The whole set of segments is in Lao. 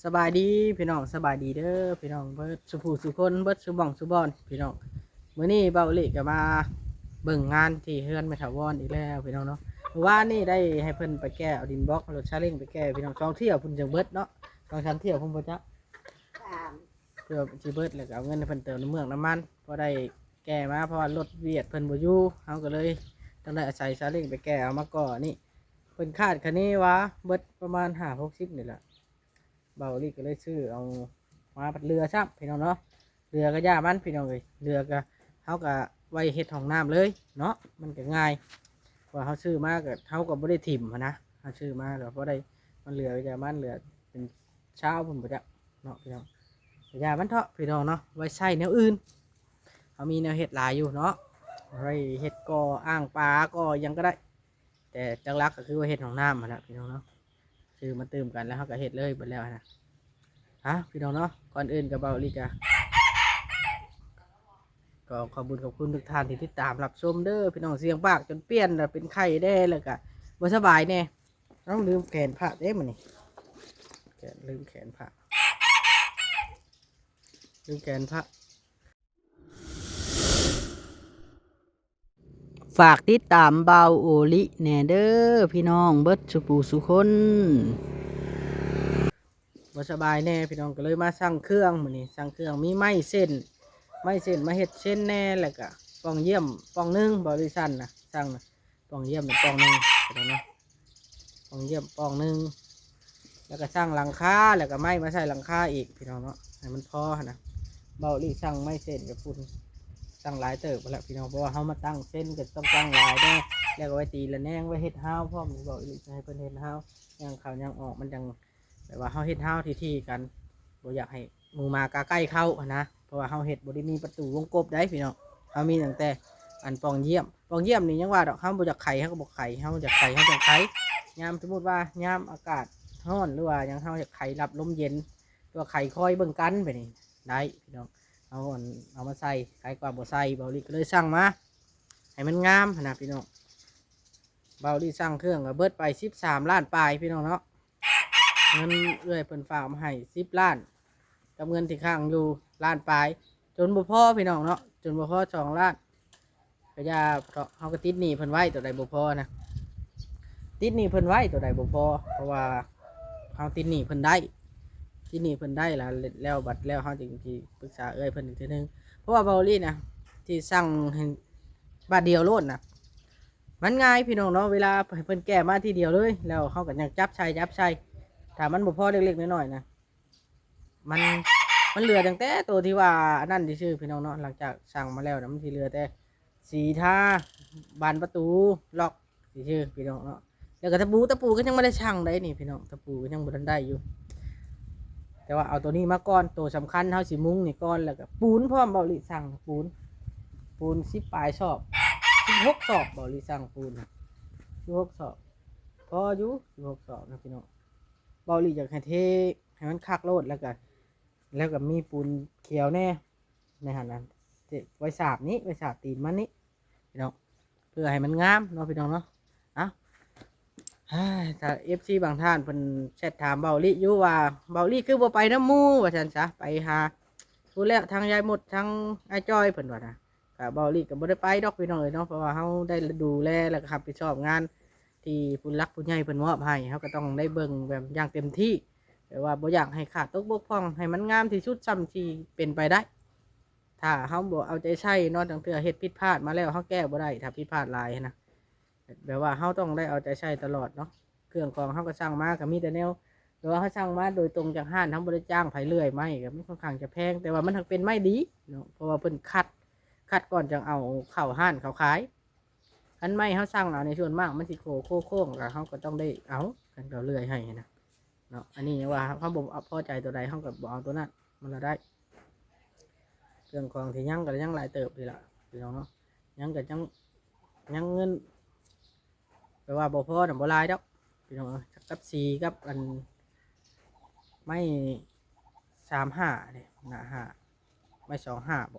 ສະບາຍດີພີ່ນ້ອງ ສະບາຍດີເດີພີ່ນ້ອງ ເບິດສູ່ຜູ້ສູ່ຄົນ ເບິດສູ່ໝ່ອງສູ່ບ່ອນພີ່ນ້ອງ. ມື້ນີ້ເບົາອີ່ຫຼີກໍມາເບິ່ງງານທີ່ເຮືອນແມ່ຖາວອນອີກແລ້ວພີ່ນ້ອງເນາະ. ມື້ວານນີ້ໄດ້ໃຫ້ເພິ່ນໄປແກ່ເອົາດິນບລັອກ ລົດຊາເລ້ງໄປແກ່ພີ່ນ້ອງ ສອງຖ້ຽວພຸ້ນຈັ່ງເບິດເນາະ ສອງສາມຖ້ຽວພຸ້ນບໍ່ຈັກ ສາມ ເພື່ອຊິເບິດ ແລ້ວກໍເອົາເງິນໃຫ້ເພິ່ນເຕີມນ້ຳເມືອກນ້ຳມັນ ພໍໄດ້ແກ່ມາ ເພາະວ່າລົດວຽດເພິ່ນບໍ່ຢູ່ ເຮົາກໍເລີຍຕ້ອງໄດ້ອາໄສຊາເລ້ງໄປແກ່ເອົາມາກ່ອນນີ້. ເພິ່ນຄາດຄະເນວ່າເບິດປະມານຫ້າຫົກສິບນີ້ແຫຼະ ເບົາອີ່ຫຼີກໍເລີຍຊື້ເອົາມາ ພັດເຫຼືອຊ້ຳພີ່ນ້ອງເນາະ. ເຫຼືອກໍຢ່າມັນພີ່ນ້ອງເອີຍ ເຫຼືອກໍ ເຮົາກໍໄວ້ເຮັດຫ້ອງນ້ຳເລີຍເນາະ ມັນກໍງ່າຍ ເພາະວ່າເຮົາຊື້ມາກໍ ເຮົາກໍບໍ່ໄດ້ຖິ້ມຫັ້ນນະ ເຮົາຊື້ມາກໍພໍໄດ້ ມັນເຫຼືອກໍຢ່າມັນ ເຫຼືອເປັນຊາວພຸ້ນບໍ່ຈັກເນາະພີ່ນ້ອງ. ກໍຢ່າມັນເຖາະພີ່ນ້ອງເນາະ ໄວ້ໃຊ້ແນວອື່ນ ເຮົາມີແນວເຮັດຫຼາຍຢູ່ເນາະ ໄວ້ເຮັດກໍ່ອ່າງປາ ກໍ່ຫຍັງກໍໄດ້ ແຕ່ຫຼັກໆກໍຄືວ່າເຮັດຫ້ອງນ້ຳຫັ້ນລະພີ່ນ້ອງເນາະ. ຊື້ມາຕື່ມກັນແລ້ວເຮົາກໍເຮັດເລີຍເບິດແລ້ວຫັ້ນນະ. ຮະ ພີ່ນ້ອງເນາະ ກ່ອນອື່ນກໍເບົາອີ່ຫຼີກໍ ກໍຂອບບຸນຂອບຄຸນທຸກທ່ານທີ່ຕິດຕາມຮັບຊົມເດີພີ່ນ້ອງ. ສຽງປາກຈົນປ່ຽນລະ ເປັນໄຂ້ແດ່ ແລ້ວກໍບໍ່ສະບາຍແດ່. ເອົ້າ ລືມແຂນພະເດ້ມື້ນີ້ ແຂນ ລືມແຂນພະ ລືມແຂນພະ. ຝາກຕິດຕາມບ່າວໂອລິແດ່ເດີພີ່ນ້ອງ ເບິດສູ່ຜູ້ສູ່ຄົນ. ບໍ່ສະບາຍແດ່ພີ່ນ້ອງ ກໍເລີຍມາສັ່ງເຄື່ອງມື້ນີ້ ສັ່ງເຄື່ອງ ມີໄມ້ເສັ້ນ ໄມ້ເສັ້ນມາເຮັດເຊັ່ນແດ່ ແລ້ວກະປ່ອງຢ້ຽມປ່ອງໜຶ່ງ ບໍລິສັນນະ ສັ່ງນະ ປ່ອງຢ້ຽມນະປ່ອງໜຶ່ງ ພີ່ນ້ອງເນາະ ປ່ອງຢ້ຽມປ່ອງໜຶ່ງ ແລ້ວກໍສ້າງຫຼັງຄາ ແລ້ວກໍໄມ້ມາໃສ່ຫຼັງຄາອີກພີ່ນ້ອງເນາະ ໃຫ້ມັນພໍຫັ້ນນະ. ເບົາອີ່ຫຼີສັ່ງໄມ້ເສັ້ນກັບພຸ້ນ ສັ່ງຫຼາຍເຕີບພຸ້ນແຫຼະພີ່ນ້ອງ ເພາະວ່າເຮົາມາຕັ້ງເຊັ່ນກໍຕ້ອງຕັ້ງຫຼາຍແດ່ ແລ້ວກໍໄວ້ຕີລະແນງ ໄວ້ເຮັດຮາວພ້ອມ. ເບົາອີ່ຫຼີຈະໃຫ້ເພິ່ນເຮັດຮາວ ຍ່າງເຂົ້າຍ່າງອອກ ມັນຈັ່ງແບບວ່າເຮົາເຮັດຮາວຖີ່ໆກັນ ບໍ່ຢາກໃຫ້ ໝູໝາກາໄກ່ເຂົ້າຫັ້ນນະ ເພາະວ່າເຮົາເຮັດບໍ່ໄດ້ມີປະຕູວົງກົບໃດ໋ພີ່ນ້ອງ ເຮົາມີຕັ້ງແຕ່ອັນປ່ອງຢ້ຽມ ປ່ອງຢ້ຽມນີ້ຍັງວ່າດອກ ເຮົາບໍ່ຢາກໄຂເຮົາກໍບໍ່ໄຂ ເຮົາຢາກໄຂເຮົາຈັ່ງໄຂ. ຍາມສົມມຸດວ່າຍາມອາກາດຮ້ອນ ຫຼືວ່າຫຍັງ ເຮົາຢາກໄຂຮັບລົມເຢັນ ຫຼືວ່າໄຂຄອຍເບິ່ງກັນແບບນີ້ໄດ້ພີ່ນ້ອງ ເຮົາອັນເອົາມາໃສ່ ໄກກວ່າບໍ່ໃສ່. ເບົາອີ່ຫຼີກໍເລີຍສັ່ງມາໃຫ້ມັນງາມຫັ້ນນະພີ່ນ້ອງ. ເບົາອີ່ຫຼີສັ່ງເຄື່ອງກໍເບິດໄປສິບສາມລ້ານປາຍພີ່ນ້ອງເນາະ ເງິນເອື້ອຍເພິ່ນຝາກມາໃຫ້ສິບລ້ານ ກັບເງິນທີ່ຄ້າງຢູ່ລ້ານປາຍ ຈົນບໍ່ພໍພີ່ນ້ອງເນາະ ຈົນບໍ່ພໍສອງລ້ານ. ກໍຢ່າເທາະ ເຮົາກໍຕິດໜີ້ເພິ່ນໄວ້ ໂຕໃດບໍ່ພໍນະ ຕິດໜີ້ເພິ່ນໄວ້ ໂຕໃດບໍ່ພໍ ເພາະວ່າເຮົາຕິດໜີ້ເພິ່ນໄດ້ ຕິດໜີ້ເພິ່ນໄດ້ລະ ແລ້ວບັດແລ້ວເຮົາຈຶ່ງຊິປຶກສາເອື້ອຍເພິ່ນອີກເທື່ອໜຶ່ງ. ເພາະວ່າເບົາອີ່ຫຼີນະ ທີ່ສັ່ງໃຫ້ບາດດຽວໂລດນະ ມັນງ່າຍພີ່ນ້ອງເນາະ ເວລາໃຫ້ເພິ່ນແກ່ມາທີດຽວເລີຍ ແລ້ວເຮົາກໍຍັງຈັບໃສ່ ຈັບໃສ່ ຖ້າມັນບໍ່ພໍເລັກໆນ້ອຍໆນະ ມັນ ມັນເຫຼືອຕັ້ງແຕ່ໂຕທີ່ວ່າອັນນັ້ນຊື່ໆ ພີ່ນ້ອງເນາະ. ຫຼັງຈາກສັ່ງມາແລ້ວນະ ມັນຊິເຫຼືອແຕ່ສີທາ ບານປະຕູ ລັອກຊື່ໆ ພີ່ນ້ອງເນາະ ແລ້ວກໍຕະປູ ຕະປູກໍຍັງບໍ່ໄດ້ສັ່ງໃດນີ້ພີ່ນ້ອງ ຕະປູກໍຍັງບໍ່ທັນໄດ້ຢູ່ ແຕ່ວ່າເອົາໂຕນີ້ມາກ່ອນ ໂຕສຳຄັນເຮົາຊິມຸງນີ້ກ່ອນ ແລ້ວກໍປູນພ້ອມ ເບົາອີ່ຫຼີສັ່ງປູນ ປູນສິບປາຍສອບ ສິບຫົກສອບ ເບົາອີ່ຫຼີສັ່ງປູນ ສິບຫົກສອບ ພໍຢູ່ ສິບຫົກສອບນະພີ່ນ້ອງ. ເບົາອີ່ຫຼີຢາກໃຫ້ເທໃຫ້ມັນຄັກໂລດ ແລ້ວກໍ ແລ້ວກໍມີປູນຂຽວແດ່ໃນຫັ້ນນະ ໄວ້ສາບນີ້ ໄວ້ສາບຕີນມັນນີ້ພີ່ນ້ອງ ເພື່ອໃຫ້ມັນງາມເນາະພີ່ນ້ອງເນາະ. ເອົ້າ ຖ້າເອັຟຊີບາງທ່ານເພິ່ນແຊັດຖາມເບົາອີ່ຫຼີຢູ່ວ່າ ເບົາອີ່ຫຼີຄືບໍ່ໄປນຳໝູ່ວ່າຊັ້ນຊະ ໄປຫາພຸ້ນແລ້ວ ທາງຍາຍມົດ ທາງອ້າຍຈ້ອຍ ເພິ່ນວ່ານະ. ກະເບົາອີ່ຫຼີກໍບໍ່ໄດ້ໄປດອກພີ່ນ້ອງເອີຍເນາະ ເພາະວ່າເຮົາໄດ້ດູແລ ແລ້ວກໍຮັບຜິດຊອບງານທີ່ຜູ້ຫຼັກຜູ້ໃຫຍ່ເພິ່ນມອບໃຫ້ ເຮົາກໍຕ້ອງໄດ້ເບິ່ງແບບຢ່າງເຕັມທີ່ ແບບວ່າບໍ່ຢາກໃຫ້ຂາດຕົກບົກຜ່ອງ ໃຫ້ມັນງາມທີ່ສຸດສ່ຳທີ່ເປັນໄປໄດ້. ຖ້າເຮົາບໍ່ເອົາໃຈໃສ່ເນາະ ບາງເທື່ອເຮັດຜິດພາດມາແລ້ວ ເຮົາແກ້ບໍ່ໄດ້ ຖ້າຜິດພາດຫຼາຍຫັ້ນນະ ແບບວ່າເຮົາຕ້ອງໄດ້ເອົາໃຈໃສ່ຕະຫຼອດເນາະ. ເຄື່ອງຂອງເຮົາກໍສັ່ງມາກໍມີແຕ່ແນວ ແບບວ່າເຮົາສັ່ງມາໂດຍຕົງຈາກຮ້ານ ເຮົາບໍ່ໄດ້ຈ້າງໃຜເລື່ອຍໄມ້ ກໍມັນຄ່ອນຂ້າງຈະແພງ ແຕ່ວ່າມັນຫາກເປັນໄມ້ດີເນາະ ເພາະວ່າເພິ່ນຄັດ ຄັດກ່ອນຈັ່ງເອົາເຂົ້າຮ້ານເຂົາຂາຍ. ຄັນໄມ້ເຮົາສັ່ງເອົາໃນສ່ວນມາກມັນຊິໂຄ້ງໆ ກໍເຮົາກໍຕ້ອງໄດ້ເອົາ ຄັນເຂົາເລື່ອຍໃຫ້ນະເນາະ. ອັນນີ້ຍັງວ່າເຮົາບໍ່ພໍໃຈໂຕໃດ ເຮົາກໍບໍ່ເອົາໂຕນັ້ນ ມັນລະໄດ້. ເຄື່ອງຂອງທີ່ຍັງກໍຍັງຫຼາຍເຕີບນີ້ລະ ພີ່ນ້ອງເນາະ ຍັງກໍຍັງ ຍັງເງິນ ແປວ່າບໍ່ພໍນະ ບໍ່ຫຼາຍດອກພີ່ນ້ອງເອີຍ. ກັບສີ ກັບອັນໄມ້ສາມຫ້າເດ້ ໜ້າຫ້າ ໄມ້ສອງຫ້າບ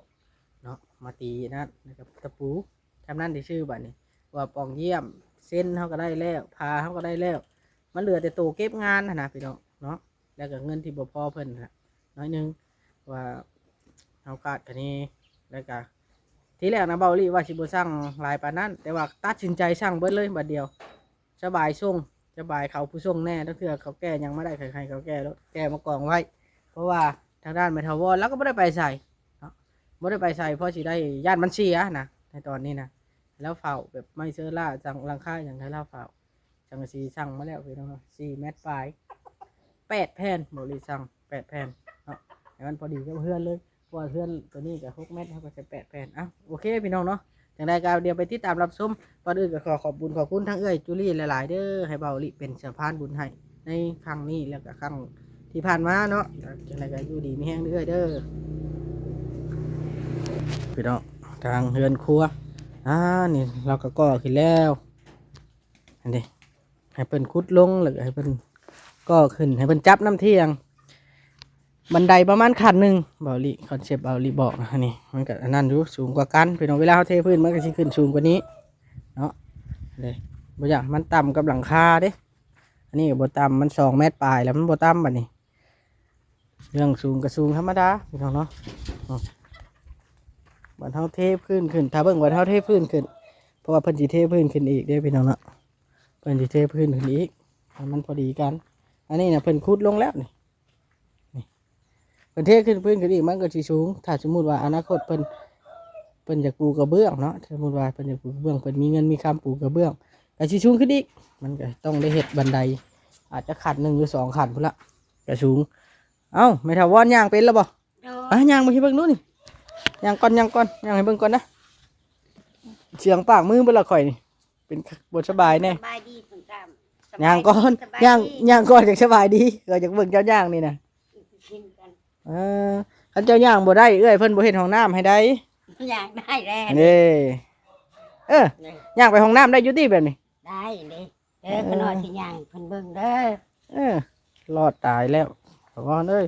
ໍເນາະ ມາຕີນັ້ນ ແລ້ວກໍຕະປູ ຊ່ຳນັ້ນຊື່ໆ. ບາດນີ້ວ່າປ່ອງຢ້ຽມ ເສັ້ນເຮົາກໍໄດ້ແລ້ວ ຜ້າເຮົາກໍໄດ້ແລ້ວ ມັນເຫຼືອແຕ່ໂຕເກັບງານຫັ້ນນະພີ່ນ້ອງເນາະ. ແລ້ວກໍເງິນທີ່ບໍ່ພໍເພິ່ນນະ ໜ້ອຍໜຶ່ງ ວ່າເຮົາຂາດຄະເນ. ແລ້ວກະທີແລກນະ ເບົາອີ່ຫຼີວ່າຊິບໍ່ສັ່ງຫຼາຍປານນັ້ນ ແຕ່ວ່າຕັດສິນໃຈສັ່ງເບິດເລີຍບາດດຽວ. ສະບາຍສົ່ງ ສະບາຍເຂົາຜູ້ສົ່ງແດ່ ລາງເທື່ອເຂົາແກ່ຫຍັງມາໄດ້ ໃຫ້ເຂົາແກ່ໂລດ ແກ່ມາກອງໄວ້. ເພາະວ່າທາງດ້ານແມ່ຖາວອນລາວກໍບໍ່ໄດ້ໄປໃສເນາະ ບໍ່ໄດ້ໄປໃສ ເພາະຊິໄດ້ ຢ້ານມັນເສຍນະ ໃນຕອນນີ້ນະ. ແລ້ວເຝົ້າແບບໄມ້ເຊີລ່າ ສັງ ຫຼັງຄາຫຍັງໃຫ້ລາວເຝົ້າ. ສັງກະສີສັ່ງມາແລ້ວພີ່ນ້ອງເນາະ ສີ່ແມັດປາຍ ແປດແຜ່ນ ເບົາອີ່ຫຼີສັ່ງແປດແຜ່ນເນາະ ໃຫ້ມັນພໍດີກັບເຮືອນເລີຍ ເພາະວ່າເຮືອນໂຕນີ້ກໍຫົກແມັດ ເຮົາກໍໃສ່ແປດແຜ່ນ. ເອົ້າ ໂອເຄພີ່ນ້ອງເນາະ ຈັ່ງໃດກໍດຽວໄປຕິດຕາມຮັບຊົມ. ກ່ອນອື່ນກໍຂໍຂອບບຸນຂອບຄຸນທາງເອື້ອຍຈູລີຫຼາຍໆເດີ ໃຫ້ເບົາອີ່ຫຼີເປັນສະພານບຸນໃຫ້ໃນຄັ້ງນີ້ ແລ້ວກໍຄັ້ງທີ່ຜ່ານມາເນາະ. ຈັ່ງໃດກໍຢູ່ດີມີແຮງເດີ້ເອື້ອຍເດີ. ພີ່ນ້ອງ ທາງເຮືອນຄົວ ອ່າ ນີ້ລາວກໍກໍ່ຂຶ້ນແລ້ວ. ອັນນີ້ໃຫ້ເພິ່ນຂຸດລົງ ແລ້ວກໍໃຫ້ເພິ່ນກໍ່ຂຶ້ນ ໃຫ້ເພິ່ນຈັບນ້ຳທ່ຽງ ບັນໄດປະມານຂັ້ນໜຶ່ງ ເບົາອີ່ຫຼີ ຄອນເຊັບເບົາອີ່ຫຼີບອກນະ. ອັນນີ້ມັນກໍອັນນັ້ນຢູ່ ສູງກວ່າກັນພີ່ນ້ອງ ເວລາເຮົາເທພື້ນມັນກໍຊິຂຶ້ນສູງກວ່ານີ້ເນາະ. ເດ້ ບໍ່ຢາກໃຫ້ມັນຕ່ຳກັບຫຼັງຄາເດ້ ອັນນີ້ກໍບໍ່ຕ່ຳ ມັນສອງແມັດປາຍແລ້ວ ມັນບໍ່ຕ່ຳບັດນີ້. ເລື່ອງສູງກໍສູງທຳມະດາພີ່ນ້ອງເນາະ ອືມ ບັດເຮົາເທພື້ນຂຶ້ນ ຖ້າເບິ່ງບັດເຮົາເທພື້ນຂຶ້ນ ເພາະວ່າເພິ່ນຊິເທພື້ນຂຶ້ນອີກເດ້ພີ່ນ້ອງເນາະ ເພິ່ນຊິເທພື້ນຂຶ້ນອີກໃຫ້ມັນພໍດີກັນ. ອັນນີ້ນະເພິ່ນຂຸດລົງແລ້ວນີ້ ນີ້ ເພິ່ນເທຂຶ້ນພື້ນຂຶ້ນອີກ ມັນກໍຊິສູງ. ຖ້າສົມມຸດວ່າອະນາຄົດເພິ່ນ ເພິ່ນຢາກປູກະເບື້ອງເນາະ ສົມມຸດວ່າເພິ່ນຢາກປູກະເບື້ອງ ເພິ່ນມີເງິນມີຄຳປູກະເບື້ອງ ກໍຊິສູງຂຶ້ນອີກ ມັນກໍຕ້ອງໄດ້ເຮັດບັນໄດ ອາດຈະຂັ້ນໜຶ່ງຫຼືສອງຂັ້ນພຸ້ນລະ ກະສູງ. ເອົ້າ ແມ່ຖາວອນຍ່າງເປັນແລ້ວບໍ່? ໂດຍ ໄປຍ່າງມາທີ່ເບິ່ງດູນີ້ ຍ່າງກ່ອນ ຍ່າງກ່ອນ ຍ່າງໃຫ້ເບິ່ງກ່ອນນະ ສຽງປາກມືເບິດລະຂ້ອຍນີ້ ເປັນ ບໍ່ສະບາຍແດ່. ສະບາຍດີເພິ່ນກໍ ຍ່າງກ່ອນ ສະບາຍດີ ຍ່າງ ຍ່າງກ່ອນ ຈັ່ງສະບາຍດີ ຂ້ອຍຢາກເບິ່ງເຈົ້າຍ່າງນີ້ນະ. ເອີ ຄັນເຈົ້າຍ່າງບໍ່ໄດ້ ເອື້ອຍເພິ່ນບໍ່ເຮັດຫ້ອງນ້ຳໃຫ້ໄດ໋. ຍ່າງໄດ້ແລ້ວ ເດ້ ເອີ ຍ່າງໄປຫ້ອງນ້ຳໄດ້ຢູ່ຕິແບບນີ້? ໄດ້ເດ້. ເອີ ເອີ ຂ້ານ້ອຍຊິຍ່າງໃຫ້ເພິ່ນເບິ່ງເດີ. ເອີ ລອດຕາຍແລ້ວ ສະອອນເອີຍ.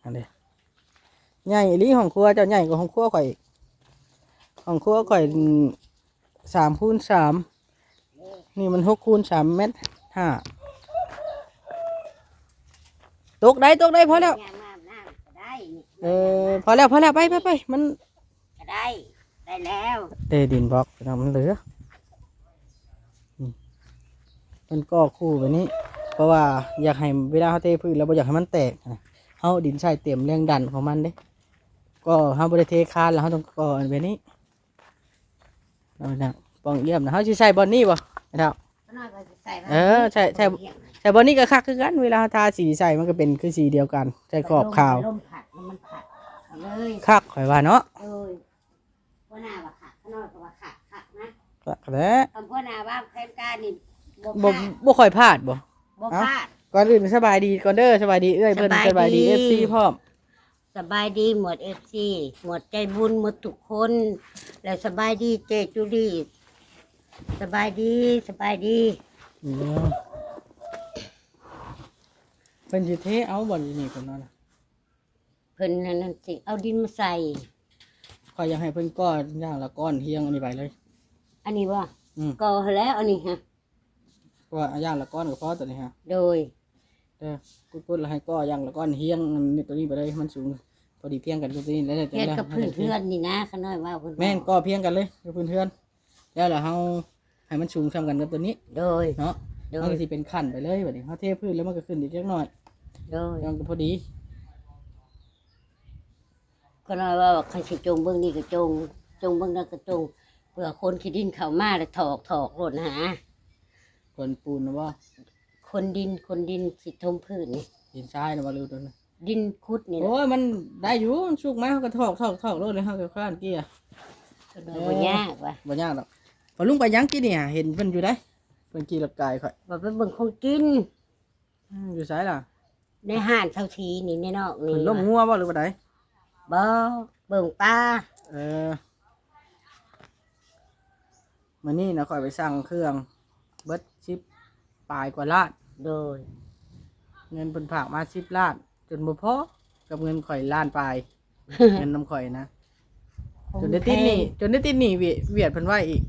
ອັນນີ້ໃຫຍ່ອີ່ຫຼີ ຫ້ອງຄົວເຈົ້າໃຫຍ່ກວ່າຫ້ອງຄົວຂ້ອຍອີກ. ຫ້ອງຄົວຂ້ອຍສາມຄູນສາມ ນີ້ມັນຫົກຄູນສາມແມັດຫ້າ. ຕົກໄດ້ ຕົກໄດ້ ພໍແລ້ວ. ເອີ ພໍແລ້ວ ພໍແລ້ວ ໄປ ໄປ ໄປ ມັນ ກໍໄດ້ ໄດ້ແລ້ວ ເຕດິນບລັອກພີ່ນ້ອງ ມັນເຫຼືອ. ອືມ ເພິ່ນກໍ່ຄູ່ແບບນີ້ ເພາະວ່າຢາກໃຫ້ເວລາເຮົາເທພື້ນແລ້ວບໍ່ຢາກໃຫ້ມັນແຕກນະ ເຮົາເອົາດິນໃສ່ເຕັມແຮງດັນຂອງມັນເດ້. ກໍເຮົາບໍ່ໄດ້ເທຄານ ແລ້ວເຮົາຕ້ອງກໍ່ແບບນີ້. ເອົານະ ປ່ອງຢ້ຽມນະ ເຮົາຊິໃສ່ບ່ອນນີ້ບໍ່ ໄອ້ເຖົ້າ? ເອີ ໃສ່ ໃສ່ ໃສ່ບ່ອນນີ້ກໍຄັກຄືກັນ ເວລາເຮົາທາສີໃສ່ ມັນກໍເປັນຄືສີດຽວກັນ ໃສ່ຂອບຂາວ ລົມພັດ ລົມມັນພັດເລີຍ ຄັກ ຂ້ອຍວ່າເນາະ. ໂດຍ ຫົວໜ້າວ່າຄັກ ຂ້ານ້ອຍກໍວ່າຄັກ ຄັກນະ ຄັກແຫຼະ. ຄຳຫົວໜ້າວ່າແຜນການນີ້ ບໍ່ ບໍ່ ບໍ່ຄ່ອຍພາດບໍ່? ບໍ່ພາດ. ເອົ້າ ກ່ອນອື່ນສະບາຍດີກ່ອນເດີ ສະບາຍດີເອື້ອຍເພິ່ນ ສະບາຍດີ ສະບາຍດີ ເອັຟຊີ ພ້ອມ. ສະບາຍດີໝົດ ເອັຟຊີ ໝົດໃຈບຸນໝົດທຸກຄົນ ແລະ ສະບາຍດີເຈ້ຈູລີ ສະບາຍດີ ສະບາຍດີ. ອືມ ເພິ່ນຊິເທເອົາບໍ່ນີ້ເພິ່ນວ່ານະ? ເພິ່ນນັ້ນ ນັ້ນຊິເອົາດິນມາໃສ່. ຂ້ອຍຢາກໃຫ້ເພິ່ນກໍ່ຢ່າງລະກ້ອນຮຽງອັນນີ້ໄປເລີຍ. ອັນນີ້ບໍ່? ອືມ ກໍ່ຫັ້ນແຫຼະ ອັນນີ້ຮະ ເພາະວ່າຢ່າງລະກ້ອນກໍພໍຕົວນີ້ຮະ. ໂດຍ ເອີ ກຸດໆ ແລ້ວໃຫ້ກໍ່ຢ່າງລະກ້ອນຮຽງອັນນີ້ ຕົວນີ້ໄປເລີຍ ໃຫ້ມັນສູງ ພໍດີພຽງກັນກັບຕົວນີ້ ແລ້ວ ແລ້ວ ແລ້ວ ກັບພື້ນເຮືອນນີ້ນະ ຂ້ານ້ອຍວ່າເພິ່ນ ແມ່ນ ກໍ່ພຽງກັນເລີຍກັບພື້ນເຮືອນ ແລ້ວ ແລ້ວເຮົາໃຫ້ມັນສູງສ່ຳກັນກັບຕົວນີ້. ໂດຍ ເນາະ ໂດຍ ມັນກໍຊິເປັນຂັ້ນໄປເລີຍບັດນີ້ ເຮົາເທພື້ນແລ້ວມັນກໍຂຶ້ນອີກຈັກໜ້ອຍ. ໂດຍ ມັນກໍພໍດີ. ຂ້ານ້ອຍວ່າ ຄັນຊິຈົ່ງເບິ່ງນີ້ກໍຈົ່ງ ຈົ່ງເບິ່ງນັ້ນກໍຈົ່ງ ເພື່ອຄົນຂີ້ດິນເຂົ້າມາແລ້ວຖອກ ຖອກໂລດນະ. ຄົນປູນນະບໍ່? ຄົນດິນ ຄົນດິນຊິຖົມພື້ນນີ້. ດິນຊາຍນະບໍ່ ຫຼື ດິນຂຸດນີ້ແຫຼະ. ໂອ້ຍ ມັນໄດ້ຢູ່ ມັນສຸກມາ ເຮົາກໍຖອກ ຖອກ ຖອກໂລດ ແລ້ວເຮົາກໍຄ້ານເກຍ. ບໍ່ຍາກວ່າ ບໍ່ຍາກດອກ. ພໍ່ລຸງໄປຫຍັງກີ້ນີ້ຫາ ເຫັນເພິ່ນຢູ່ໃດ໋ ເພິ່ນຂີ່ລົດກາຍຂ້ອຍ ວ່າໄປເບິ່ງຂອງກິນ. ອືມ ຢູ່ໃສລະ? ໃນຮ້ານເຊົາສີນີ້ ໃນນອກນີ້. ເພິ່ນລົ້ມງົວບໍ່ ຫຼືວ່າໃດ? ບໍ່ ເບິ່ງປາ. ເອີ ມື້ນີ້ນະ ຂ້ອຍໄປສັ່ງເຄື່ອງເບິດສິບປາຍກວ່າລ້ານ. ໂດຍ ເງິນເພິ່ນຝາກມາສິບລ້ານ ຈົນບໍ່ພໍກັບເງິນຂ້ອຍລ້ານປາຍ. ເງິນນຳຂ້ອຍນະ ຂອງ ຈົນໄດ້ຕິດໜີ້ ແພງ ຈົນໄດ້ຕິດໜີ້ຫວຽດ ຫວຽດເພິ່ນໄວ້ອີກ.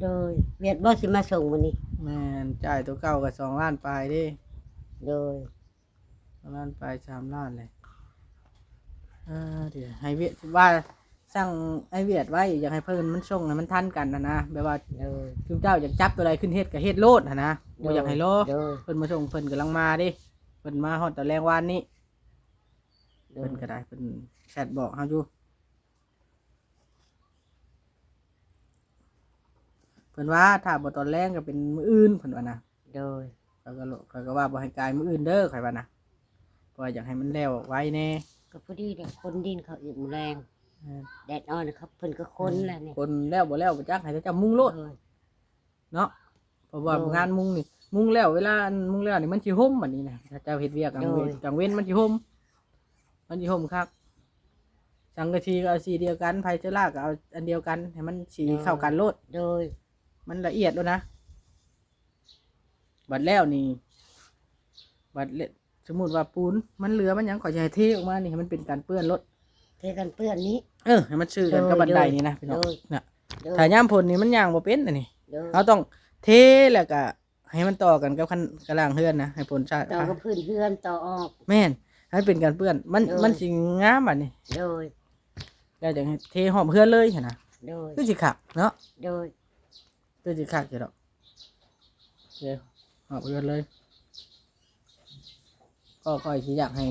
ໂດຍ ວຽດບໍ່ຊິມາສົ່ງມື້ນີ້? ແມ່ນ ຈ່າຍໂຕເກົ່າກໍສອງລ້ານປາຍເດ້. ໂດຍ ສອງລ້ານປາຍ ສາມລ້ານແຫຼະ. ອ່າ ດຽວໃຫ້ວຽດ ວ່າສັ່ງໃຫ້ວຽດໄວ້ ຢາກໃຫ້ເພິ່ນມັນສົ່ງໃຫ້ມັນທັນກັນຫັ້ນນະ ແບບວ່າ ໂດຍ ຊຸມເຈົ້າຢາກຈັບໂຕໃດຂຶ້ນເຮັດກໍເຮັດໂລດຫັ້ນນະ ໂດຍ ບໍ່ຢາກໃຫ້ລໍ. ໂດຍ ເພິ່ນມາສົ່ງ ເພິ່ນກຳລັງມາເດ້ ເພິ່ນມາຮອດຕອນແລງວານນີ້. ໂດຍ ເພິ່ນກໍໄດ້ ເພິ່ນແຊັດບອກເຮົາຢູ່ ເພິ່ນວ່າຖ້າບໍ່ຕອນແລງກໍເປັນມື້ອື່ນ ເພິ່ນວ່ານະ. ໂດຍ ຂ້ອຍກໍ ຂ້ອຍກໍວ່າບໍ່ໃຫ້ກາຍມື້ອື່ນເດີ ຂ້ອຍວ່ານະ ເພາະວ່າຢາກໃຫ້ມັນແລ້ວໄວແດ່. ກໍພໍດີແຫຼະ ຄົນດິນເຂົາອີກມື້ແລງ. ແມ່ນ ແດດອ່ອນເຂົາ ເພິ່ນກໍຄົນແລ້ວນີ້ ຄົນແລ້ວບໍ່ແລ້ວບໍ່ຈັກ ໃຫ້ເຂົາເຈົ້າມຸງໂລດ. ໂດຍ ເນາະ ເພາະວ່າ ໂດຍ ງານມຸງນີ້ ມຸງແລ້ວ ເວລາອັນມຸງແລ້ວນີ້ມັນຊິຮົ່ມ ບັດນີ້ນະ ເຂົາເຈົ້າເຮັດວຽກກາງເວັນ ໂດຍ ກາງເວັນມັນຊິຮົ່ມ ມັນຊິຮົ່ມຄັກ. ສັງກະສີກໍເອົາສີດຽວກັນ ໄພເຊື້ອລາກໍເອົາອັນດຽວກັນ ໃຫ້ມັນສີ ໂດຍ ເຂົ້າກັນໂລດ. ໂດຍ ມັນລະອຽດໂລດນະ. ບັດແລ້ວນີ້ ບັດແລ້ວ ສົມມຸດວ່າປູນມັນເຫຼືອມັນຫຍັງ ຂ້ອຍຊິໃຫ້ເທອອກມານີ້ ໃຫ້ມັນເປັນການເປື້ອນໂລດ. ເທກັນເປື້ອນນີ້ ເອີ ໃຫ້ມັນຊື່ກັນກັບ ໂດຍ ບັນໄດນີ້ນະ ໂດຍ ພີ່ນ້ອງ ໂດຍ ນະ ໂດຍ ຖ້າຍາມຝົນນີ້ມັນຍ່າງບໍ່ເປັນອັນນີ້. ໂດຍ ເຮົາຕ້ອງເທແລ້ວກະໃຫ້ມັນຕໍ່ກັນກັບຄັນກະລາງເຮືອນນະ ໃຫ້ຝົນສາດ ຕໍ່ກັບພື້ນເຮືອນ ຕໍ່ອອກ. ແມ່ນ ໃຫ້ເປັນການເປື້ອນ ມັນ ໂດຍ ມັນຊິງາມບັດນີ້. ໂດຍ ແລ້ວຈັ່ງເທຮອບເຮືອນເລີຍຫັ້ນນະ. ໂດຍ ຄືຊິຄັກເນາະ. ໂດຍ ຄືຊິຄັກຢູ່ດອກ. ໂອເຄ ຮອບເຮືອນເລີຍ. ກໍຂ້ອຍຊິຢາກໃຫ້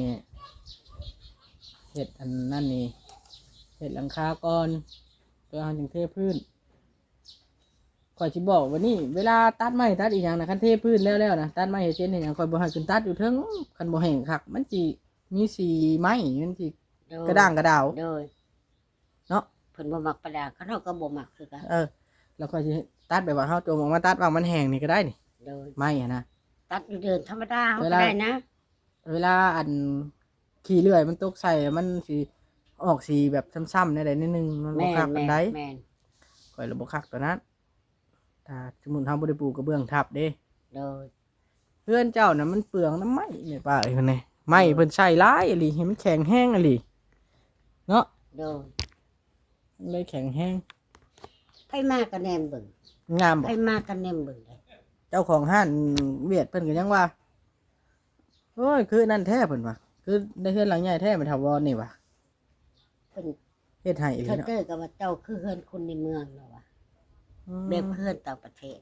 ເຮັດອັນນັ້ນນີ້ ເຮັດຫຼັງຄາກ່ອນ ແລ້ວເຮົາຈຶ່ງເທພື້ນ. ຂ້ອຍຊິບອກບັດນີ້ ເວລາຕັດໄມ້ຕັດອີ່ຫຍັງນະ ຄັນເທພື້ນແລ້ວໆນະ ຕັດໄມ້ເຮັດເຊັ່ນເຮັດຫຍັງ ຂ້ອຍບໍ່ໃຫ້ຂຶ້ນຕັດຢູ່ເທິງ. ຄັນບໍ່ແຫ້ງຄັກ ມັນຊິມີສີໄມ້ ມັນຊິ ໂດຍ ກະດ້າງກະດາວ. ໂດຍ ເນາະ ເພິ່ນບໍ່ມັກປະດາ ເຮົາກໍບໍ່ມັກຄືກັນ. ເອີ ແລ້ວຂ້ອຍຊິຕັດແບບວ່າເຮົາຈົ່ມອອກມາຕັດວ່າມັນແຫ້ງນີ້ກໍໄດ້ນີ້. ໂດຍ ໄມ້ຫັ້ນນະ ຕັດຢູ່ເດີ່ນທຳມະດາເຮົາກໍໄດ້ນະ. ເວລາ ເວລາອັນຂີ້ເລື່ອຍມັນຕົກໃສ່ ມັນຊິອອກສີແບບຊ້ຳໆແນວໃດໜ້ອຍໜຶ່ງ ມັນບໍ່ ແມ່ນ ຄັກປານໃດ. ແມ່ນ ແມ່ນ ຂ້ອຍລະບໍ່ຄັກຕົວນັ້ນ. ຖ້າສົມມຸດເຮົາບໍ່ໄດ້ປູກກະເບື້ອງທັບເດ້. ໂດຍ ເຮືອນເຈົ້ານະມັນເປືອງນຳໄມ້ແມ່ປ້າເອີຍ ເພິ່ນແນ່ ໄມ້ ໂດຍ ເພິ່ນໃຊ້ຫຼາຍອີ່ຫຼີ ໃຫ້ມັນແຂງແຮງອີ່ຫຼີເນາະ. ໂດຍ ມັນເລີຍແຂງແຮງ. ໃຜມາກໍແນມເບິ່ງ ງາມບໍ່? ໃຜມາກໍແນມເບິ່ງເດ້. ເຈົ້າຂອງຮ້ານຫວຽດເພິ່ນກໍຍັງວ່າ ໂອ້ຍ ຄືນັ້ນແທ້ ເພິ່ນວ່າ ຄືໄດ້ເຮືອນຫຼັງໃຫຍ່ແທ້ ແມ່ນຖາວອນນີ້ວ່າ. ເພິ່ນເຮັດໃຫ້ອີ່ຫຼີເນາະ. ເຈົ້າກໍວ່າເຈົ້າຄືເຮືອນຄົນໃນເມືອງລະວ່າ. ອືມ ແບບເຮືອນຕ່າງປະເທດ.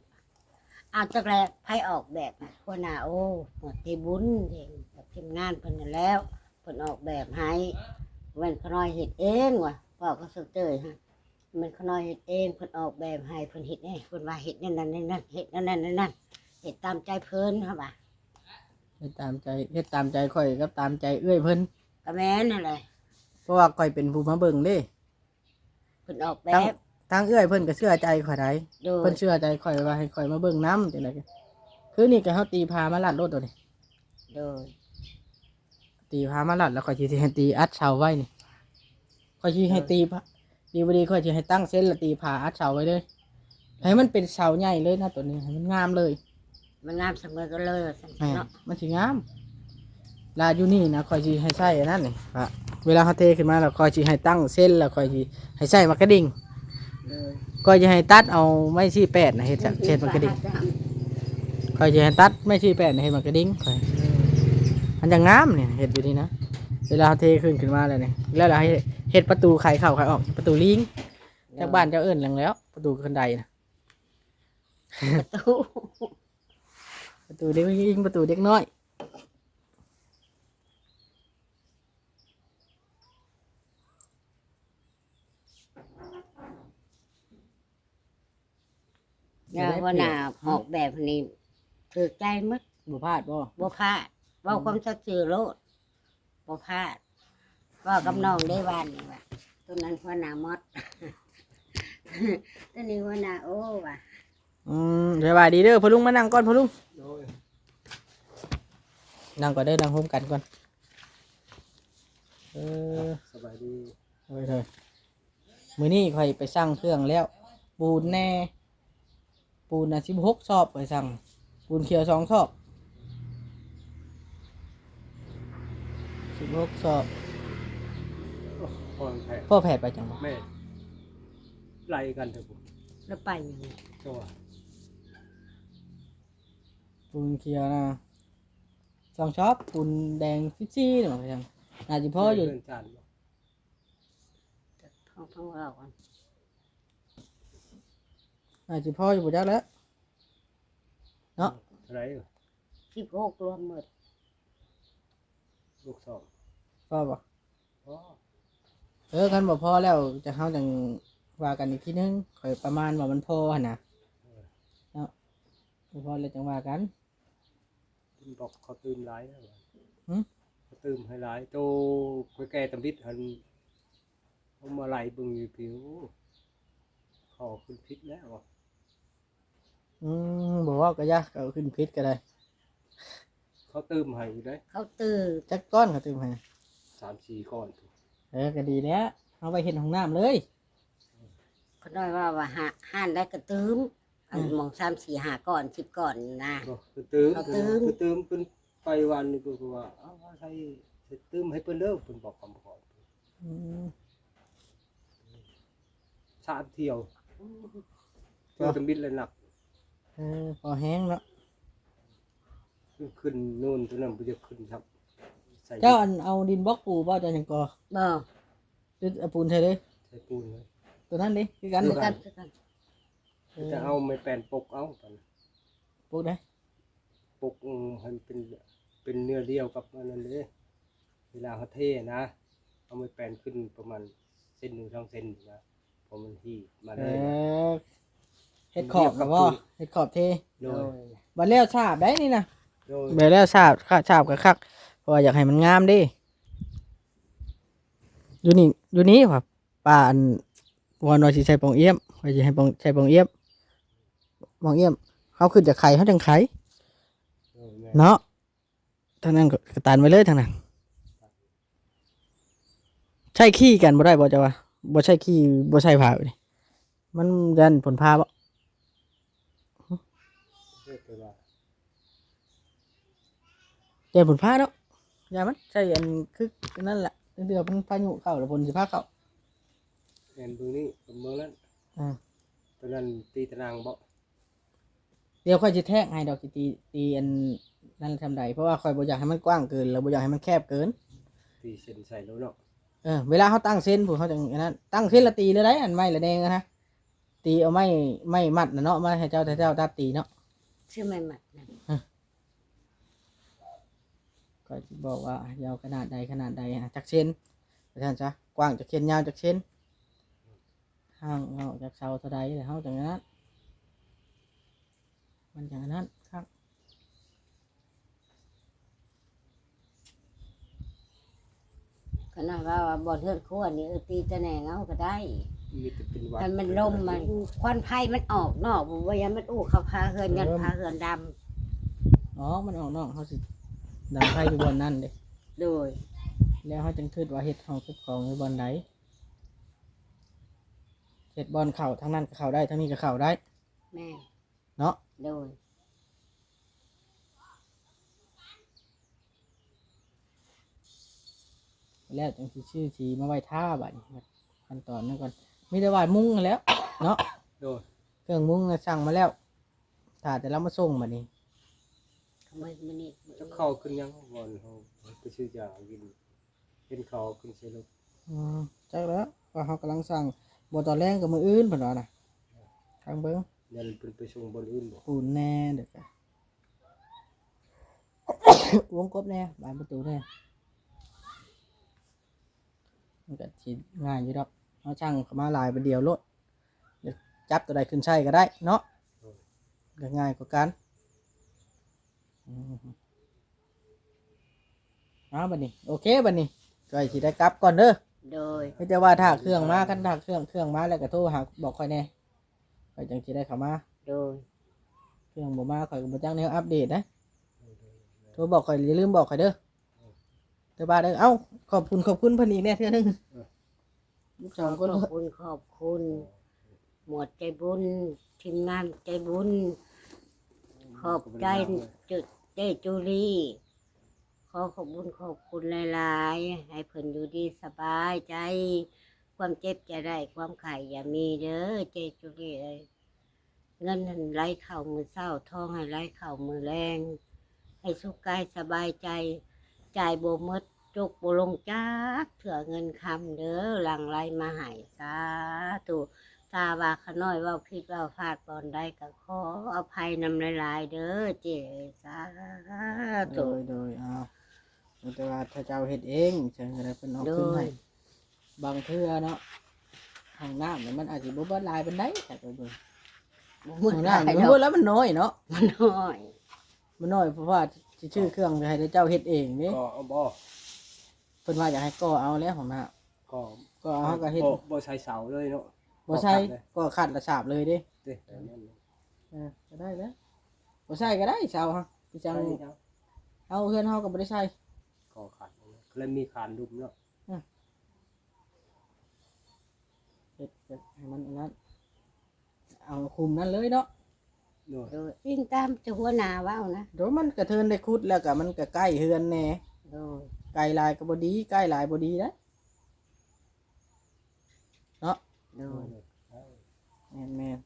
ອ້າວ ຈັກແລະ ໃຜອອກແບບ? ຫົວໜ້າ ໂອ້ ຫົວເຕບຸນເດ້ ກັບທີມງານເພິ່ນນັ້ນແລ້ວ ເພິ່ນອອກແບບໃຫ້. ແມ່ນຂະນ້ອຍເຮັດເອງວ່າ ເວົ້າກັບເຊີເຈີຍຫັ້ນ. ແມ່ນຂະນ້ອຍເຮັດເອງ ເພິ່ນອອກແບບໃຫ້ ເພິ່ນເຮັດເອງ ເພິ່ນວ່າເຮັດແນວນັ້ນແນວນັ້ນ ເຮັດແນວນັ້ນແນວນັ້ນ ເຮັດຕາມໃຈເພິ່ນ ເຮົາວ່າ. ເຮັດຕາມໃຈ ເຮັດຕາມໃຈຂ້ອຍກັບຕາມໃຈເອື້ອຍເພິ່ນ. ກໍແມ່ນຫັ້ນແຫຼະ ເພາະວ່າຂ້ອຍເປັນຜູ້ມາເບິ່ງເດ້. ເພິ່ນອອກແບບ ທາງເອື້ອຍເພິ່ນກໍເຊື່ອໃຈຂ້ອຍໄດ໋. ໂດຍ ເພິ່ນເຊື່ອໃຈຂ້ອຍວ່າໃຫ້ຂ້ອຍມາເບິ່ງນຳ ຈັ່ງໃດ ຄືນີ້ກໍເຮົາຕີຜ້າມາລັດໂລດໂຕນີ້. ໂດຍ ຕີຜ້າມາລັດ ແລ້ວຂ້ອຍຊິໃຫ້ຕີອັດເສົາໄວ້ນີ້. ຂ້ອຍຊິໃຫ້ ໂດຍ ຕີ ດີບໍ່ດີຂ້ອຍຊິໃຫ້ຕັ້ງເຊັນ ແລ້ວຕີຜ້າອັດເສົາໄວ້ເລີຍ ໃຫ້ມັນເປັນເສົາໃຫຍ່ເລີຍນະ ໂຕນີ້ໃຫ້ມັນງາມເລີຍ. ມັນງາມສະເໝີກັນເລີຍວ່າຊັ້ນເນາະ. ແມ່ນ ມັນຊິງາມ. ລະຢູ່ນີ້ນະ ຂ້ອຍຊິໃຫ້ໃສ່ອັນນັ້ນນີ້ ວ່າເວລາເຮົາເທຂຶ້ນມາແລ້ວ ຂ້ອຍຊິໃຫ້ຕັ້ງເຊັນ ແລ້ວຂ້ອຍຊິໃຫ້ໃສ່ໝາກກະດິ່ງ. ໂດຍ ຂ້ອຍຈະໃຫ້ຕັດເອົາໄມ້ສີ່ແປດນະ ເຮັດຈາກເສດໝາກກະດິ່ງ. ຂ້ອຍຈະໃຫ້ຕັດໄມ້ສີ່ແປດນະ ເຮັດໝາກກະດິ່ງຂ້ອຍ. ໂດຍ ມັນຈະງາມນີ້ ເຮັດຢູ່ນີ້ນະ. ເວລາເຮົາເທຂຶ້ນ ຂຶ້ນມາແລ້ວນີ້ ແລ້ວລະໃຫ້ເຮັດປະຕູໄຂເຂົ້າໄຂອອກ ປະຕູລີງ. ໂດຍ ຈາກບ້ານເຈົ້າເອີ້ນຫຍັງແລ້ວ ປະຕູຄັນໄດນະ? ປະຕູ ປະຕູເດັກຍິງ ປະຕູເດັກນ້ອຍ. ແລ້ວຫົວໜ້າອອກແບບນີ້ຖືກໃຈໝົດ. ບໍ່ພາດບໍ່? ບໍ່ພາດ ເວົ້າຄວາມສັດຊື່ໂລດ ບໍ່ພາດ. ເວົ້າກັບນ້ອງເດ້ວານນີ້ວ່າ ໂຕນັ້ນຫົວໜ້າມອດ ໂຕນີ້ຫົວໜ້າໂອວ່າ. ອືມ ສະບາຍດີເດີພໍ່ລຸງ ມານັ່ງກ່ອນພໍ່ລຸງ. ໂດຍ ນັ່ງກ່ອນເດີ ນັ່ງໂຮມກັນກ່ອນ. ເອີ ສະບາຍດີ ໂດຍ ໂດຍ. ມື້ນີ້ຂ້ອຍໄປສັ່ງເຄື່ອງແລ້ວ ປູນແດ່ ປູນນະສິບຫົກສອບຂ້ອຍສັ່ງ ປູນຂຽວສອງສອບ ສິບຫົກສອບ. ໂອ້ ພໍ່ແພດ ພໍ່ແພດໄປຈັ່ງບໍ່? ແມ່ນ ໄລ່ກັນເຖາະ. ແລ້ວໄປຫຍັງ? ໂອ້ ປູນຂຽວນະ ສອງຊອບ ປູນແດງສິບສີ່ເນາະ ໜ້າຊິພໍຢູ່. ເຮືອນຈານບໍ່? ເຮົາເພິ່ງເວົ້າກັນ ໜ້າຊິພໍຢູ່ບໍ່ຈັກແຫຼະເນາະ. ເທົ່າໃດ? ສິບຫົກ ລວມໝົດ ລູກສອງ ພໍບໍ່? ພໍ. ເອີ ຄັນບໍ່ພໍແລ້ວ ຈະ ເຮົາຈັ່ງວ່າກັນອີກທີໜຶ່ງ ຂ້ອຍປະມານວ່າມັນພໍຫັ້ນນະ ເອີ ເນາະ. ບໍ່ພໍແລ້ວຈັ່ງວ່າກັນ. ເພິ່ນບອກເຂົາຕື່ມຫຼາຍແລ້ວ. ຫື? ເຂົາຕື່ມໃຫ້ຫຼາຍ. ໂຕຂ້ອຍແກ່ຕຳອິດຫັ້ນ ເອົາມາໄລ່ເບິ່ງຢູ່ພີ້ ໂອ້ ເຂົາຂຶ້ນຜິດແລ້ວ. ອືມ ບໍ່ເວົ້າກໍຢ່າ ເຂົາຂຶ້ນຜິດກໍໄດ້. ເຂົາຕື່ມໃຫ້ຢູ່ເດ້. ເຂົາຕື່ມ ຈັກກ້ອນເຂົາຕື່ມໃຫ້? ສາມສີ່ກ້ອນ. ເອີ ກໍດີແລ້ວ ເອົາໄວ້ເຮັດຫ້ອງນ້ຳເລີຍ. ຂ້ານ້ອຍວ່າ ວ່າຫ້າ ຮ້ານໃດກໍຕື່ມ ອັນ ອືມ ໝ່ອງສາມສີ່ຫ້າກ້ອນ ສິບກ້ອນນະ ເຂົາຕື່ມ ເຂົາຕື່ມ ເພິ່ນໄປວານນີ້ ເພິ່ນກໍວ່າ ເອົາ ໃສ່ ໃສ່ຕື່ມໃຫ້ເພິ່ນເດີ ເພິ່ນບອກກຳມະກອນ. ອືມ ສາມທ່ຽວ ເທື່ອທຳອິດແລ້ວໜັກ. ເອີ ພໍແຮງເນາະ. ຂຶ້ນໂນນຕົວນັ້ນບໍ່ຢາກຂຶ້ນຊ້ຳ. ໃສ່ ເຈົ້າ ອັນ ເອົາດິນບລັອກປູບໍ່? ເຈົ້າຫຍັງກໍ ບໍ່ ຫຼືເອົາປູນໃສ່ເລີຍ? ໃສ່ປູນເລີຍ. ຕົວນັ້ນເດ້ ຄືກັນ ຄືກັນ ຄືກັນ. ເອີ ຈະເອົາໄມ້ແປ້ນປົກເອົາ ປົກໄດ້ ປົກ ເອີ ໃຫ້ມັນເປັນ ເປັນເນື້ອດຽວກັບອັນນັ້ນເດ້. ເວລາເຮົາເທນະ ເອົາໄມ້ແປ້ນຂຶ້ນປະມານເຊັນໜຶ່ງ ສອງເຊັນນະ ເພາະມັນຮີບມາເລີຍນະ. ເອີ ເຮັດຂອບກໍພໍ ເຮັດຂອບເທ. ໂດຍ ໂດຍ ບັດແລ້ວສາບໄດ້ນີ້ນະ. ໂດຍ ບັດແລ້ວສາບ ສາບກໍຄັກ ເພາະວ່າຢາກໃຫ້ມັນງາມເດ້. ຢູ່ນີ້ ຢູ່ນີ້ວ່າ ປາ ອັນ ວ່າໜ້ອຍຊິໃສ່ປ່ອງອ້ຽມ ຂ້ອຍຊິໃຫ້ປ່ອງ ໃສ່ປ່ອງອ້ຽມ ປ່ອງອ້ຽມ ເຮົາຂຶ້ນຈາກໄຂ ເຮົາຈັ່ງໄຂ ເອີ ແມ່ນ ເນາະ. ທາງນັ້ນກໍ ກໍຕັນໄວ້ເລີຍທາງນັ້ນ. ໃຊ້ຂີ້ກັນບໍ່ໄດ້ບໍ່ ເຈົ້າວ່າ? ບໍ່ໃຊ້ຂີ້ ບໍ່ໃສ່ຜ້ານີ້ ມັນຢ້ານຝົນຟ້າບໍ່? ເຮັດໄປວ່າ ຢ້ານຝົນຟ້າເນາະ. ຢ່າມັນໃສ່ອັນ ຄືນັ້ນແຫຼະ ເທື່ອມັນພາຍຸເຂົ້າແລ້ວຝົນຊິພາເຂົ້າ. ແມ່ນເບິ່ງນີ້ ເບິ່ງນັ້ນ ອ່າ ຕົວນັ້ນຕີຕາໜ່າງບໍ່? ດຽວຂ້ອຍຊິແທກໃຫ້ດອກ ຊິຕີ ຕີອັນນັ້ນຊ່ຳໃດ ເພາະວ່າຂ້ອຍບໍ່ຢາກໃຫ້ມັນກວ້າງເກີນ ແລ້ວບໍ່ຢາກໃຫ້ມັນແຄບເກີນ. ຕີເສັ້ນໃສ່ໂລດເນາະ. ເອີ ເວລາເຮົາຕັ້ງເສັ້ນພຸ້ນ ເຮົາຈັ່ງອັນນັ້ນ ຕັ້ງເສັ້ນລະຕີເລີຍໄດ໋ ອັນໄມ້ລະແດງຫັ້ນນະ. ຕີເອົາໄມ້ ໄມ້ມັດນະເນາະ ມາໃຫ້ເຈົ້າ ໃຫ້ເຈົ້າຕັດຕີເນາະ. ຊື້ໄມ້ມັດນະ. ເອີ ຂ້ອຍຊິບອກວ່າຢາວຂະໜາດໃດ ຂະໜາດໃດ ຈັກເຊັນ ວ່າຊັ້ນຊະ ກວ້າງຈັກເຊັນ ຍາວຈັກເຊັນ ຫ່າງອອກຈາກເສົາເທົ່າໃດ ແລ້ວເຮົາຈັ່ງອັນນັ້ນ ມັນຈັ່ງອັນນັ້ນຄັກ. ຂະໜາດວ່າ ວ່າບ່ອນເຮືອນຄົວນີ້ ເອີ ຕີຕາແໜ່ງເອົາກໍໄດ້ ມີແຕ່ເປັນວັດ ຄັນມັນລົມມັນ ຄວັນໄຟມັນອອກນອກ ບໍ່ ບໍ່ຢ່າມັນອູ້ເຂົ້າຝາເຮືອນ ເອີ ຢ້ານຝາເຮືອນດຳ. ອໍ ມັນອອກນອກ ເຮົາຊິດັງໄຟຢູ່ບ່ອນນັ້ນເດ້. ໂດຍ ແລ້ວເຮົາຈຶ່ງຄິດວ່າເຮັດຫ້ອງເກັບຂອງຢູ່ບ່ອນໃດ ເຮັດບ່ອນເຂົ້າ ທາງນັ້ນກໍເຂົ້າໄດ້ ທາງນີ້ກໍເຂົ້າໄດ້. ແມ່ນ ເນາະ. ໂດຍ ແລ້ວຈັ່ງຊິຊື້ສີມາໄວ້ທາບາດນີ້ ຂັ້ນຕອນນັ້ນກ່ອນ ມີແຕ່ວ່າມຸງຫັ້ນແຫຼ້ວເນາະ. ໂດຍ ເຄື່ອງມຸງນະສັ່ງມາແລ້ວ ຖ້າແຕ່ລາວມາສົ່ງບາດນີ້. ເຂົ້າມາມື້ນີ້ ຈັກເຂົ້າຂຶ້ນຫຍັງ ບ່ອນເຮົາໄປຊື້ຢາກິນ ເຫັນເຂົາເອົາຂຶ້ນໃສ່ລົດ. ອືມ ຈັກແລ້ວ ວ່າເຮົາກຳລັງສັ່ງ ບໍ່ຕອນແລງກໍມື້ອື່ນເພິ່ນວ່ານະ. ທາງເບິ່ງ ແມ່ນເພິ່ນໄປສົ່ງບ່ອນອື່ນບໍ່? ປູນແດ່ ດຽວກະວົງກົບແດ່ ບານປະຕູແດ່ ມັນກະຊິງ່າຍຢູ່ດອກ. ເຮົາສັ່ງເຂົ້າມາຫຼາຍບາດດຽວໂລດ ຢາກຈັບຕົວໃດຂຶ້ນໃຊ້ກໍໄດ້ເນາະ. ໂດຍ ກໍງ່າຍກວ່າກັນ. ອືມ ເອົາ ບາດນີ້ ໂອເຄ ບາດນີ້ ຂ້ອຍຊິໄດ້ກັບກ່ອນເດີ. ໂດຍ ມີແຕ່ວ່າຖ້າເຄື່ອງມາ ຄັນຖ້າເຄື່ອງ ເຄື່ອງມາແລ້ວກໍໂທຫາບອກຂ້ອຍແດ່ ຂ້ອຍຈັ່ງຊິໄດ້ເຂົ້າມາ. ໂດຍ ເຄື່ອງບໍ່ມາ ຂ້ອຍກໍບໍ່ຈັກແນວອັບເດດນະ. ໂດຍ ໂດຍ ໂທບອກຂ້ອຍ ຢ່າລືມບອກຂ້ອຍເດີ. ໂດຍ ໂທບາເດີ. ເອົ້າ ຂອບຄຸນ ຂອບຄຸນເພິ່ນອີກແດ່ເທື່ອໜຶ່ງ. ເອີ ສອງຄົນ ຂໍຂອບຄຸນ ຂອບຄຸນໝວດໃຈບຸນ ທີມງານໃຈບຸນ ຂອບໃຈເຈ້ຈູລີ ຂໍຂອບບຸນຂອບຄຸນຫຼາຍໆ ໃຫ້ເພິ່ນຢູ່ດີສະບາຍໃຈ ຄວາມເຈັບຢ່າໄດ້ ຄວາມໄຂ້ຢ່າມີເດີ ເຈ້ຈູລີເອີຍ. ເງິນຫັ້ນໄຫຼເຂົ້າມື້ເຊົ້າ, ທອງໃຫ້ໄຫຼເຂົ້າມື້ແລງ, ໃຫ້ສຸກກາຍສະບາຍໃຈ, ຈ່າຍບໍ່ໝົດ, ຈົກບໍ່ລົງຈັກເທື່ອເງິນຄຳເດີ, ຫຼັ່ງໄຫຼມາໃຫ້. ສາທຸ. ຖ້າວ່າຂ້ານ້ອຍເວົ້າຜິດເວົ້າພາດບ່ອນໃດ ກໍຂໍອະໄພນຳຫຼາຍໆເດີເຈ້. ສາທຸ. ໂດຍ ໂດຍ. ເອົາ ມີແຕ່ວ່າຖ້າເຈົ້າເຮັດເອງ ຈັ່ງໃດເພິ່ນເອົາຄືນໃຫ້. ໂດຍ. ບາງເທື່ອເນາະ ຫ້ອງນ້ຳນີ້ມັນອາດຊິບໍ່ເບິດຫຼາຍປານໃດ ຖ້າໄປເບິ່ງ. ບໍ່ເບິດຫຼາຍດອກ. ຫ້ອງນ້ຳມັນເບິດແລ້ວ ມັນນ້ອຍເນາະ. ມັນນ້ອຍ. ມັນນ້ອຍ ເພາະວ່າຊິຊື້ເຄື່ອງໃຫ້ເຈົ້າເຮັດເອງເດ້. ກໍເອົາບໍ່? ເພິ່ນວ່າຢາກໃຫ້ກໍ່ເອົາແຫຼະຫ້ອງນ້ຳ. ກໍ ກໍເອົາ ເຮົາກໍເຮັດ ບໍ່ ບໍ່ໃສ່ເສົາເລີຍເນາະ. ບໍ່ໃສ່ ກໍ່ຂັດເລີຍ ກໍ່ຂັດລະສາບເລີຍເດ້. ເດ້ ເອີ ກໍໄດ້ແລ້ວ. ບໍ່ໃສ່ກໍໄດ້ເສົາ ຄືຈັ່ງ ໄດ້ເນາະ. ເຮົາ ເຮືອນເຮົາກໍບໍ່ໄດ້ໃສ່ ກໍຂັດ ແລ້ວມີຄານລຸ່ມເນາະ. ອືມ ເຮັດ ເຮັດໃຫ້ມັນອັນນັ້ນ ເອົາຄຸມນັ້ນເລີຍເນາະ. ໂດຍ ໂດຍ ອີງຕາມທີ່ຫົວໜ້າເວົ້ານະ. ໂດຍ ມັນກະເທີນໄດ້ຂຸດແລ້ວກະມັນກະໃກ້ເຮືອນແດ່. ໂດຍ ໄກຫຼາຍກໍບໍ່ດີ ໃກ້ຫຼາຍບໍ່ດີເດ້ເນາະ. ໂດຍ ໂດຍ ແມ່ນໆ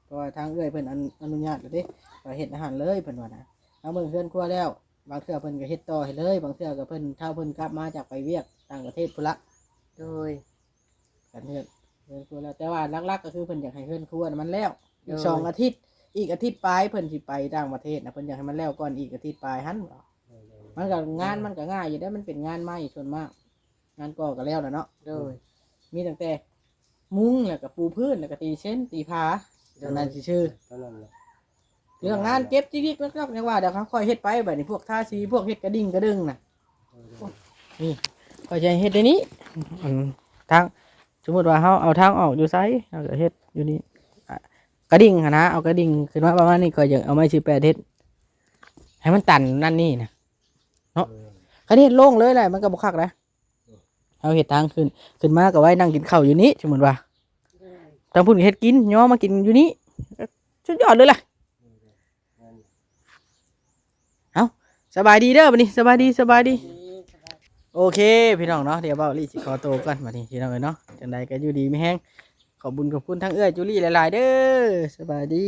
ເພາະວ່າທາງເອື້ອຍເພິ່ນອະ ອະນຸຍາດແລ້ວເດ້ ວ່າເຮັດໃນຫັ້ນເລີຍ ເພິ່ນວ່ານະ. ເຮົາເບິ່ງເຮືອນຄົວແລ້ວ ບາງເທື່ອເພິ່ນກໍເຮັດຕໍ່ໃຫ້ເລີຍ ບາງເທື່ອກໍເພິ່ນ ຖ້າເພິ່ນກັບມາຈາກໄປວຽກຕ່າງປະເທດພຸ້ນລະ. ໂດຍ ກັນເຮືອນ ເຮືອນຄົວແລ້ວ ແຕ່ວ່າຫຼັກໆກໍຄືເພິ່ນຢາກໃຫ້ເຮືອນຄົວນະມັນແລ້ວ. ໂດຍ ອີກສອງອາທິດ ອີກອາທິດປາຍເພິ່ນຊິໄປຕ່າງປະເທດນະ ເພິ່ນຢາກໃຫ້ມັນແລ້ວກ່ອນອີກອາທິດປາຍຫັ້ນ. ໂດຍ ໂດຍ ມັນກໍງານ ໂດຍ ມັນກໍງ່າຍຢູ່ເດ້ ມັນເປັນງານໃໝ່ສ່ວນມາກ ງານກໍ່ກໍແລ້ວແລ້ວເນາະ. ໂດຍ ມີຕັ້ງແຕ່ມຸງ ແລ້ວກໍປູພື້ນ ແລ້ວກໍຕີເຊັນ ຕີຝາ ໂດຍ ເທົ່ານັ້ນຊື່ໆ ເທົ່ານັ້ນແຫຼະ. ເລື່ອງງານເກັບຈິກໆ ຍັກໆ ຍັງວ່າດຽວເຮົາຄ່ອຍເຮັດໄປ. ບັດນີ້ພວກທາສີ ພວກເຮັດກະດິ່ງກະດຶງນະ ໂດຍ ໂດຍ ນີ້ ຂ້ອຍຈະໃຫ້ເຮັດໃນນີ້ ອັນ ທາງ ສົມມຸດວ່າເຮົາເອົາທາງອອກຢູ່ໃສ ເຮົາກໍເຮັດຢູ່ນີ້. ອາ ກະດິ່ງຫັ້ນນະ ເອົາກະດິ່ງຂຶ້ນມາປະມານນີ້ ຂ້ອຍຈະເອົາໄມ້ສີ່ແປດເຮັດໃຫ້ມັນຕັນນັ້ນນີ້ນະເນາະ. ເອີ ຄັນເຮັດໂລ່ງເລີຍແຫຼະ ມັນກໍບໍ່ຄັກນະ. ເຮົາເຮັດທາງຂຶ້ນ ຂຶ້ນມາກໍໄວ້ນັ່ງກິນເຂົ້າຢູ່ນີ້ ສົມມຸດວ່າ ໂດຍ ທາງພຸ້ນກໍເຮັດກິນ ຍໍມາກິນຢູ່ນີ້ ສຸດຍອດເລີຍລະ. ເອົ້າ ສະບາຍດີເດີບັດນີ້ ສະບາຍດີ ສະບາຍດີ. ໂອເຄ ພີ່ນ້ອງເນາະ ດຽວເບົາລີຊິຂໍໂຕກ່ອນບັດນີ້ ພີ່ນ້ອງເອີຍເນາະ. ຈັ່ງໃດກໍຢູ່ດີມີແຮງ ຂອບບຸນຂອບຄຸນທາງເອື້ອຍຈູລີຫຼາຍໆເດີ. ສະບາຍດີ.